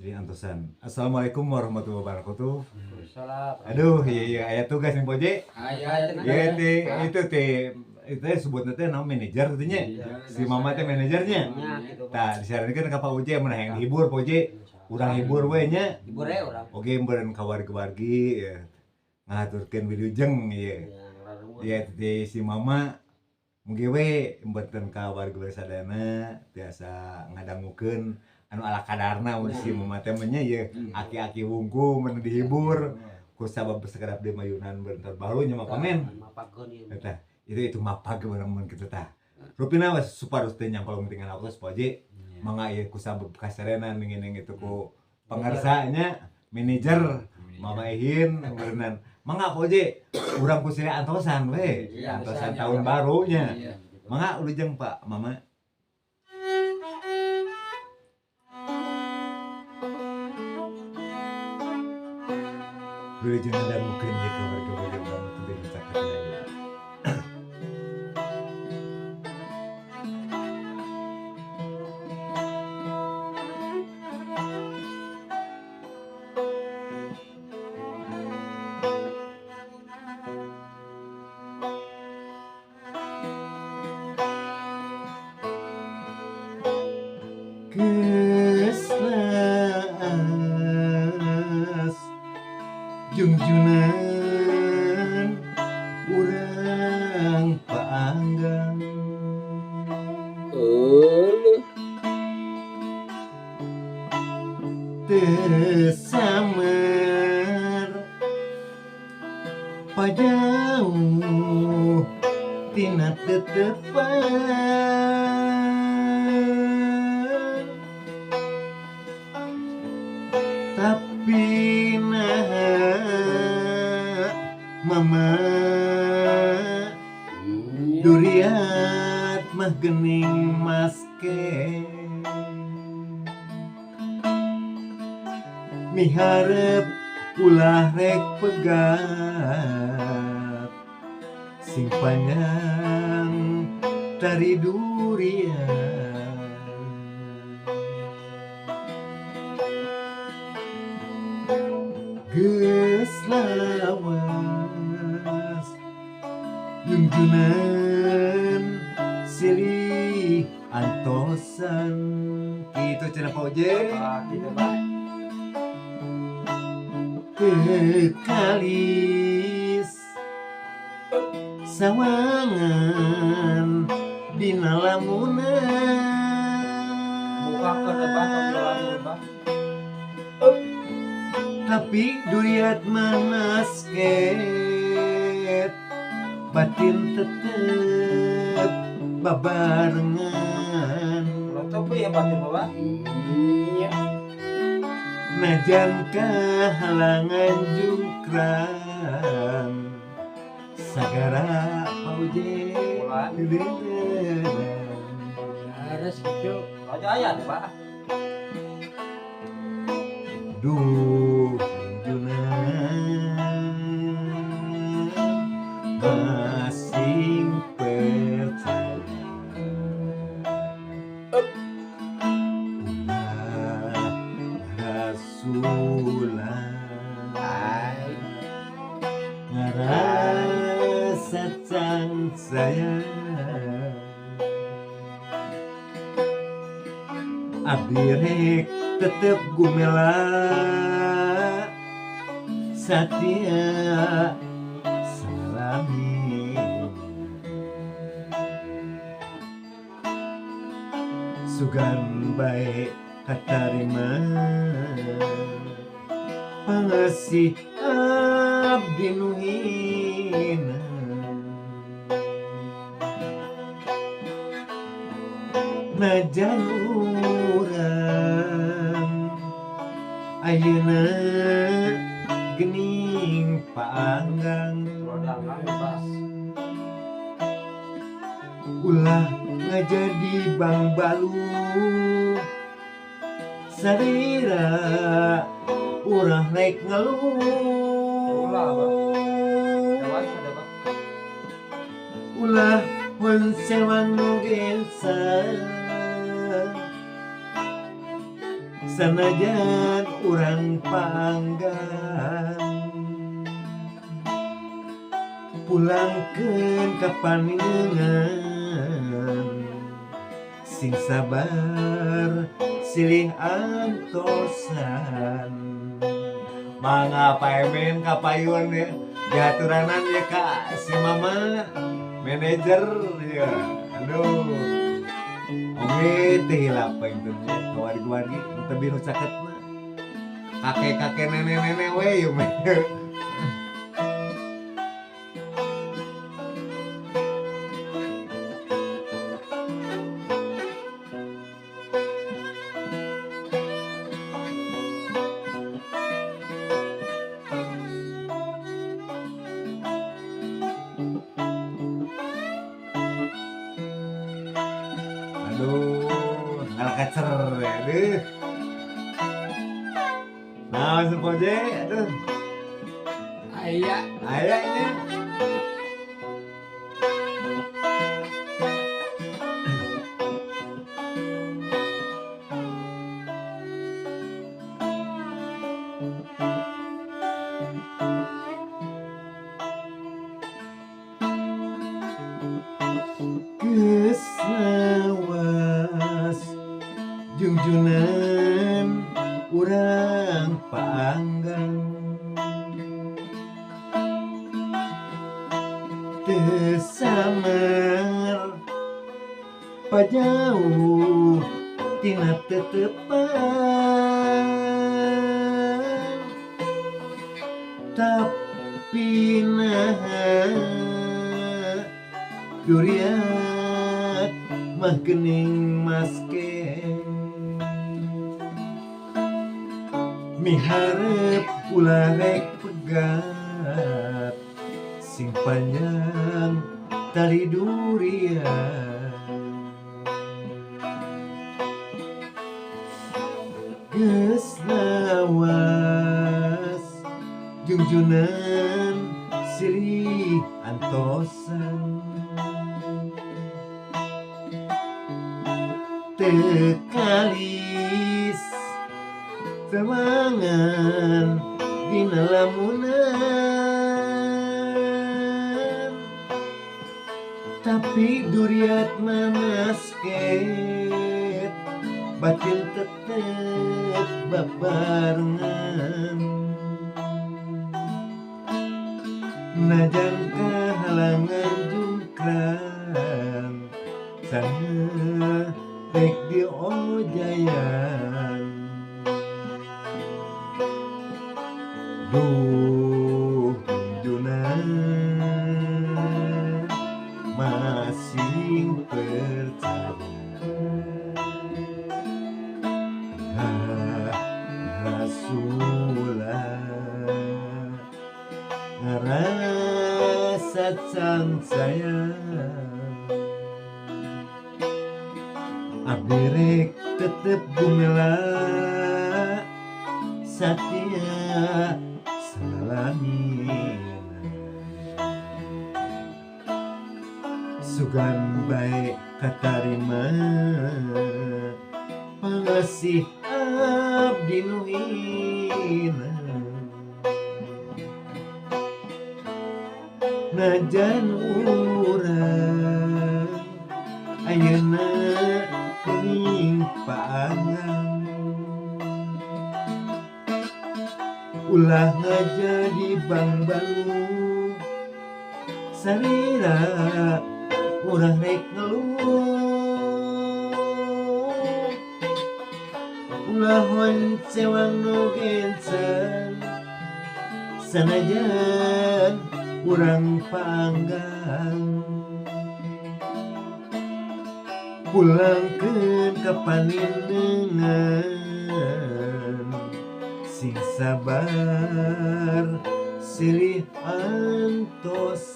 Silih antosan. Assalamualaikum warahmatullahi wabarakatuh. Waalaikumsalam. Aduh, iya iya aya tugas nih Poje. Aya cenah. Iya teh itu teh itu sebutna teh nama manajer teh nya. Si Mama teh manajernya. Nya gitu. Tah disarankeun ka Pak Uje mun hayang dihibur Pak Uje. Urang hibur we nya. Hibur we urang. Oke meureun ka wargi-wargi ya. Ngahaturkeun wilujeng ieu. Iya teh si Mama mugi we mboten ka wargi sadayana tiasa ngadangukeun anu ala kadarna mun si Mama teh mah nya ieu aki-aki wungku mun dihibur ku sabab sakedap deui mayunan bentar baru nya mah pamen. Mapageun ieu. Eta itu mapag urang mun kitu tah. Rupina we supados teh nyangkolong tinggal waktu Pak Uje. Mangga ieu ku sabab kasarenan ngineng itu ku pangarsa nya manajer Mama Ehin beureunan. Mangga Pak Uje urang ku silih antosan we. Antosan tahun barunya. Mangga ulujeng Pak Mama. Wilujeng ngadangukeun ieu ka warga-warga urang teu masyarakat ieu. Keslas jungjunan urang paanggang Euleuh teu samer pajauh tina tetepan tapi naha Mama duriat mah gening maske miharep ulah rek pegat sing panjang tari durian geus lawas jungjunan silih antosan kitu cenah Pak Uje. Kitu Pak. Teu kalis sawangan dina lamunan Bukakeun Pak tong lamun Pak. Tapi duriat manasket batin tetep babarengan. Ulah tepi ya batin Bapak. Iya. Najan kahalangan jungkrang sagara Pak Uje. Harus gitu. Aja aya deh Pak. Duh junan masing percaya ulah rasulah ngarasa can saya abdi rek tetep gumela satia salami sugan bae katarima pangasih abdi nu hina najan urang ayeuna gening paanggang ulah ngajadi bang balu sarira urang rek ngeluh ulah mun sewang nu gensa Sanajan urang panggang pulangkeun ka paningan sing sabar silih antosan. Mangga Pak Emen kapayun ya diaturanan ya kak si mama manajer ya. Aduh oke teh hilap panginten ya kawargi-wargi nu teu biru caketna kakek-kakek nenek-nenek we ieu mah. Aduh, ngalakacer ya, aduh. Nah, sepoje, aduh. Aya. Aya ini. Geus lawas jungjunan urang paanggang teu samar pajauh tina tetepan tapi naha duriat mah geuning maske miharep ulah rek pegat sing panjang tali durian. Geus lawas jungjunan silih antosan teu kalis temangan dina lamunan tapi duriat manasket batin tetep babarengan najan kahalangan jungkrang sana rek diojayan. Duh junan masing percaya Rasulah ngarasa cangsaya abdi rek tetep gumela satia salamina sugan bae katarima pangasih abdi nu hina najan urang ayeuna geuning paangan ulah ngajadi bangbalu sarira urang rek ngeluh ulah honcewang nu gencan sanajan urang panggang pulangkeun ka paninengan sing sabar silih antosan.